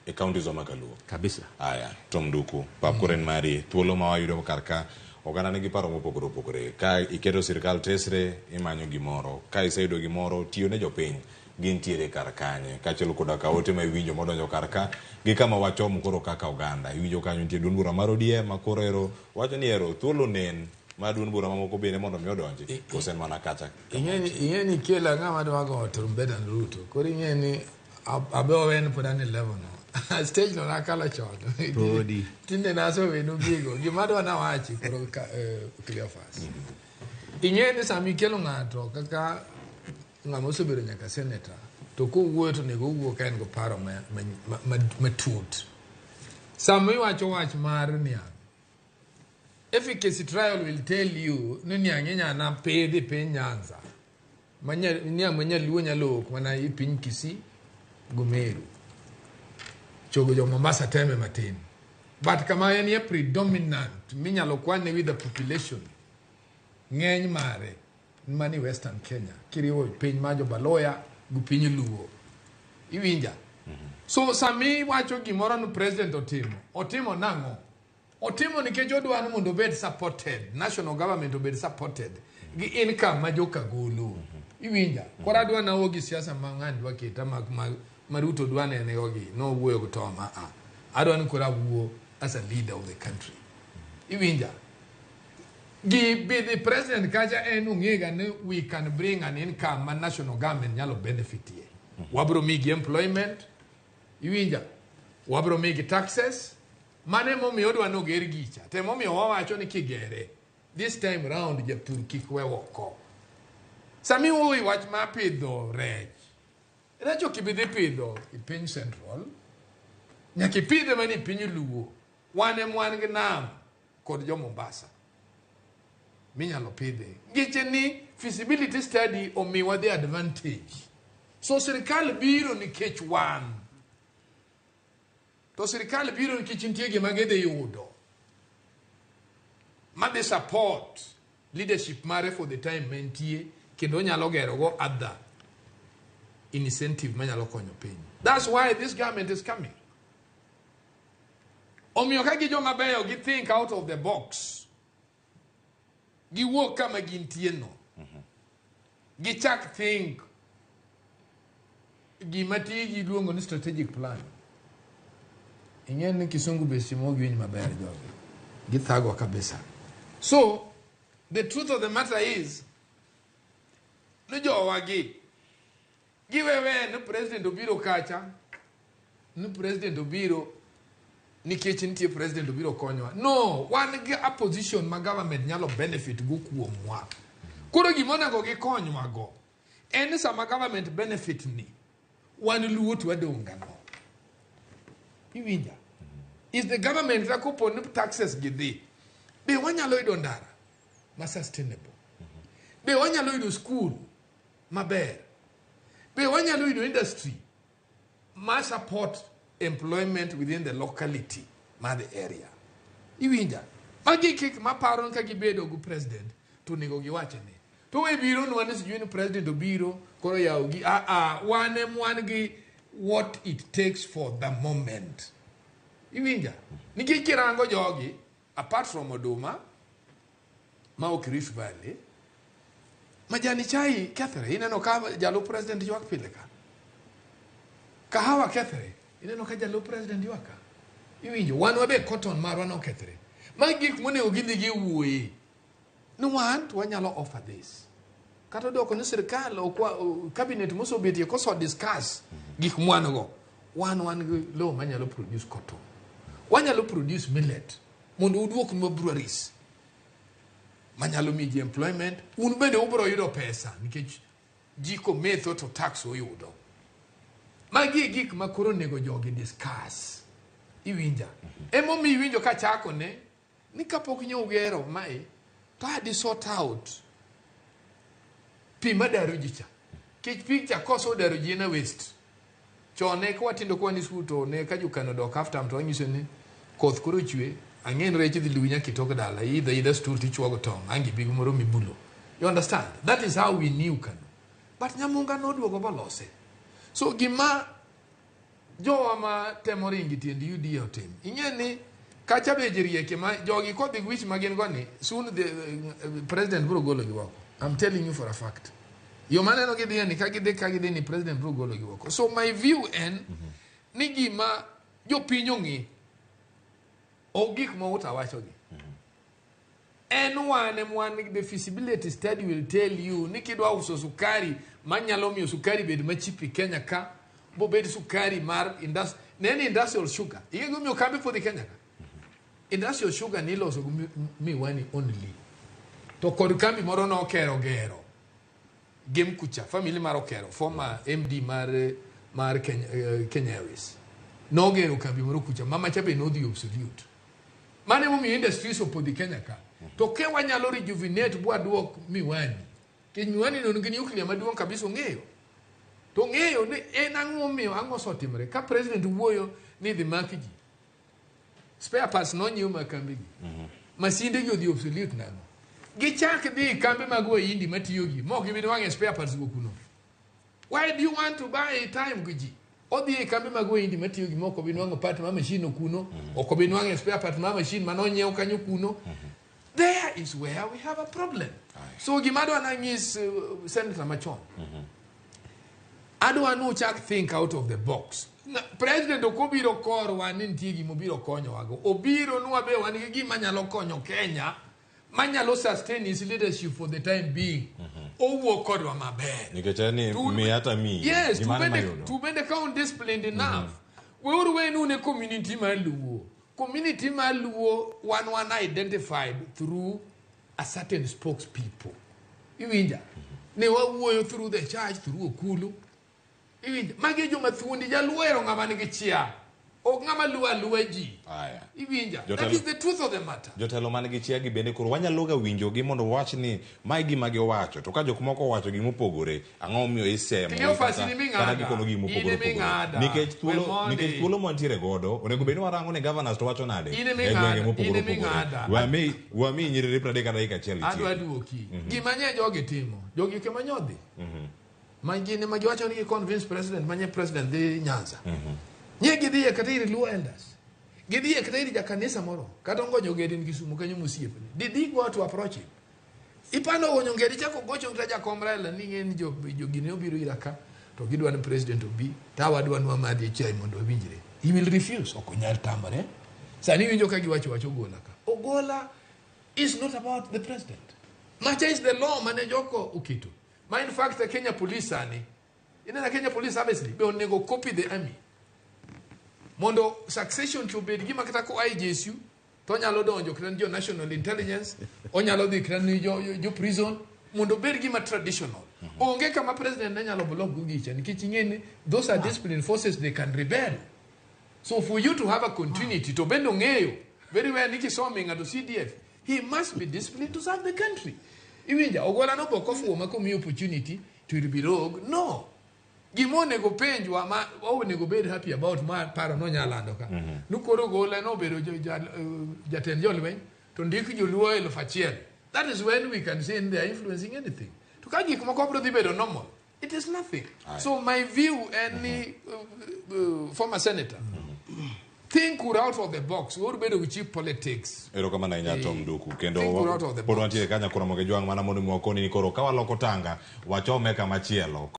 E counties wa makaluo. Kabisa. Aya, Tom Nduku, pap koro en mari, thuolo ma wayudo kar ka, oganda nigi paro mopogore opogore. Ka iketo sirkal tesre, imanyo gimoro. Ka iseyudo gimoro, tiyo ne jopiny, gintiere kar kanye. Kaachiel koda ka ote ma iwinjo modonjo kar ka, gi kama wachomo koro kaka oganda. Iwinjo kanyo nitie duond bura mar ODM ma koro ero wacho ni ero thuolo nen mar duond bura mamoko bende mondo mi odonji, koso en mana kacha. Ing'e ni kela ng'ama dwa go trumbeta ni Ruto. Koro ing'e ni abe owen pod an e level no. Stage no nakalo chon. Podi. Tinde nasewenu gigo. Gima adwa nawachi koro ka, Cleophas. Ing'e ni sama ikelo ng'ato kaka ng'ama osebedo nyaka senator to kowuoyo to onego owuo ka en go paro matut. Sama iwacho wach mar niang', efficacy trial will tell you ni niang' inyana pidhi piny Nyanza. Niang' ma nyaluo nyalo ok mana i piny Kisii go Meru. Chogo jo Mombasa teme matin. But kama en ye predominant minyalo kwane with the population ng'eny mare mani Western Kenya kiriwo piny ma jo Baloya gi piny Luo. Iwinja? So sami wacho gimoro ni president otimo, otimo nang'o? Otimo nikech odwa ni mondo obed supported, national government obed supported gi income ma joka golo. Iwinja? Koro adwa nawo gi siasa ma ng'ani dwa keta ma Ruto dwa nene go gi, nowuoyo gi Tom, a a. Adwa ni koro awuo as a leader of the country. Iwinja? Gi be the president kacha en ong'ega ni we can bring an income ma national government nyalo benefit ye. Wabro migi employment, iwinja? Wabro migi taxes. Mano emomiyo odwa ni oger gicha. To emomiyo wawacho ni kigere, this time round japur kik we oko. Sami wuoyo wach mar pidho rech, rech ok ibi dhi pidho e piny Central, nyaka ipidhe mana e piny Luo. Wan ema wan gi nam kod jo Mombasa minyalo pidhe. Ngeche ni feasibility study omiwa the advantage. So sirikal biro nikech wan. To sirikal biro nikech nitie gima gidhi yudo madhi support leadership mare for the time mentie kendo onyalo gero go other incentive manyalo konyo piny. That's why this government is coming. Omiyo ka gi joma beyo gi think out of the box. Giwuok kama gintie no. Gichak think gima tiji iluongo ni strategic plan. Ing'e ni kisungu be seche moko giwinj maber jogi. Githago kabisa. So, the truth of the matter is, ni jowagi, giwewe ni president obiro kacha, ni president obiro nikech nitie president obiro konyowa. No, wan gi a position ma government nyalo benefit go kuomwa. Koro gima onego gikonywa go, en ni sama government benefit ni, wan luo to wadong' gang'o? Iwinja? Is the government kata kopo ni taxes gi dhi, be wanyalo yudo ndara ma sustainable? Be wanyalo yudo school maber? Be wanyalo yudo industry ma support employment within the locality mar the area? Iwinja? Magi gik maparo ni ka gibedo gi president to onego giwach ni. To we biro nwa ni sijui ni president obiro koro yawo gi a a wan em wan gi what it takes for the moment. Iwinja? Nikech kirango jogi apart from oduma ma ok Rift Valley, majani chai kethre. Ineno ka jalup president ywak pile ka. Kahawa kethre. Ineno ka jalup president ywak ka. Iwinjo? Wan wabe cotton marwa nokethre. Magi gik monego gidhi giwuoye. Ni wan to wanyalo offer this. Kata odoko ni sirkal okwa cabinet mosebetie koso discuss gik mwan go. Wan gi lowo manyalo produce cotton. Wanyalo produce millet mondo uduoknwa breweries manyalo miyi ji employment. Un bende ubiro yudo pesa nikech ji kometho to tax uyudo. Magi e gik ma koro onego jogi discuss. Iwinja? Emomiyo iwinjo kachako ne ni kapok nyo ugero mae to adi sort out pi madaro ji cha. Kech pi cha koso daro ji en a waste. Chon ne ka watindo ka wan e skul to ne ka jokano dok half term to wanyiso ni koth koro chwe, ang'e ni rech dhi luwi nyaka itok dala, iidho aidha stool tichuogo tong', ang' ibi gi moro mibulo. You understand? That is how we knew Kano. But Nyamunga noduogo bolose. So gima jowa ma temo ringo tiend UDA otim. Ing'e ni kacha be ji rieke ma jogi kodhi gi wich ma gin go ni soon the president biro golo gi oko. I'm telling you for a fact. Yo maneno gidhiye ni ka gidhi ka gidhi ni president biro golo gi oko. So my view en ni gima jopiny ong'e ok gik ma uta wacho gi. En wan em wan the feasibility study will tell you ni kidwa uso sukari manyalo miyo sukari bed machip e Kenya ka bobed sukari mar ne ni industrial sugar. Ing'e gimomiyo kambi podho e Kenya ka? Industrial sugar niloso gi miwani only. To kod kambi moro nokero gero Gem kucha, family mar Okero, former MD mar Kenya Airways. Nogero kambi moro kucha, mama cha be nodhi obsolete. Mano emomiyo industries opodho e Kenya ka. To ke wanyalo rejuvenate bwaduok miwani. Nikech miwani no nigi nuclear maduong' kabisa ong'eyo. To ong'eyo ni en ang'o momiyo ang'o osetimore. Ka president wuoyo ni idhi mak ji. Spare parts nonyiew mag kambi gi. Masinde gi odhi obsolete nang'o? Gichak dhi e kambe mag Wahindi matiyo gi, mok gibi nwang'e spare parts go kuno. Why do you want to buy time gi ji? Odhi e kambe mag Wahindi matiyo gi mok obi nwang'o part mar machine no kuno, ok obi nwang'e spare part mar machine manonyiew kanyo kuno. There is where we have a problem. So gima adwa nanyis senator machon. Adwa ni uchak think out of the box. President ok obiro korwa ni nitie gima obiro konyowago. Obiro nwa be wan gi gima nyalo konyo Kenya manyalo sustain his leadership for the time being. Owuok kodwa maber. Nikech en ni miya ta miyi. Yes, Gimane mayudo. to bende ka un disciplined enough. Weuru wenu ne community mar Luo. Community mar Luo wan identified through a certain spokespeople. Iwinja? Ne wawuoyo through the church, through Okulu. Iwinja? Magi joma thuondi jaluo ohero ng'ama nigi chia. Ok ng'ama luwo aluwa ji. Aya. Iwinja? That is the truth of the matter. Jotelo man gi chia gi bende koro wanyalo ga winjogi mondo wawach ni mae gima giwacho to ka jok moko owacho gima opogore ang'o momiyo isemo Cleophas, kata in ema kata gikono gima ing'ada. opogore In ema opogore ing'ada. nikech We thuolo mondi. nikech thuolo mwantiere godo onego bed ni warango ni governors to wacho nade In ema e gwenge ing'ada. mopogore In ema opogore ing'ada. wami nyiriri 30 kata dakika achiel Adwa itieki. duoki. Gima nye jogi timo. Jogi kema nyodhi. Ma gin ema giwacho ni gi convince president manye president dhi Nyanza. Nye gidhiye kata ir Luo elders. Gidhiye kata ir jakanisa moro. Kata Ongonyo Ngedi ni Kisumu kanyo mosiepne. Did he go to approach him? Ipando Ogonyo Ngedi chako gocho kata jakom Raila ni ng'e ni jogini obiro ira ka to gidwa ni president obi to wadwa ni wamadhie chai mondo wawinjre. He will refuse. Ok onyal tamore. Sani iwinjo ka giwacho wach Ogola ka. Ogola is not about the president. Macha is the law mane joko oketo. Ma in fact Kenya police sani. Ineno Kenya Police Service ni be onego copy the army. Mondo succession to obed gima kata koa e JSU to onyalo donjo kata ni jo National Intelligence, onyalo dhi kata ni jo prison mondo obed gima traditional. Onge kama president ne nyalo block go gicha nikech ing'e ni those are disciplined forces, they can rebel. So for you to have a continuity to bende ong'eyo very well ni kisomo ng'ato CDF, he must be disciplined to serve the country. Iwinja, Ogola no bok ofuwo ma komiyi opportunity to will be rogue. No. Gima onego penjwa ma onego bed happy about ma paro nonyalo lando ka. Nukoro Ogola nobedo jatend jolweny to ndik joluo 1000. That is when we can say they are influencing anything. To ka gik moko biro dhi bedo normal, it is nothing. So my view en ni former senator, think out of the box. Weuru bedo gi cheap politics. Erokamano ahinya Tom Nduku kendo Think out of the pod box. wantiere ka nyakora Moge Jwang' mana mondo mi wakoni ni koro ka waloko tanga wachome kama chielo.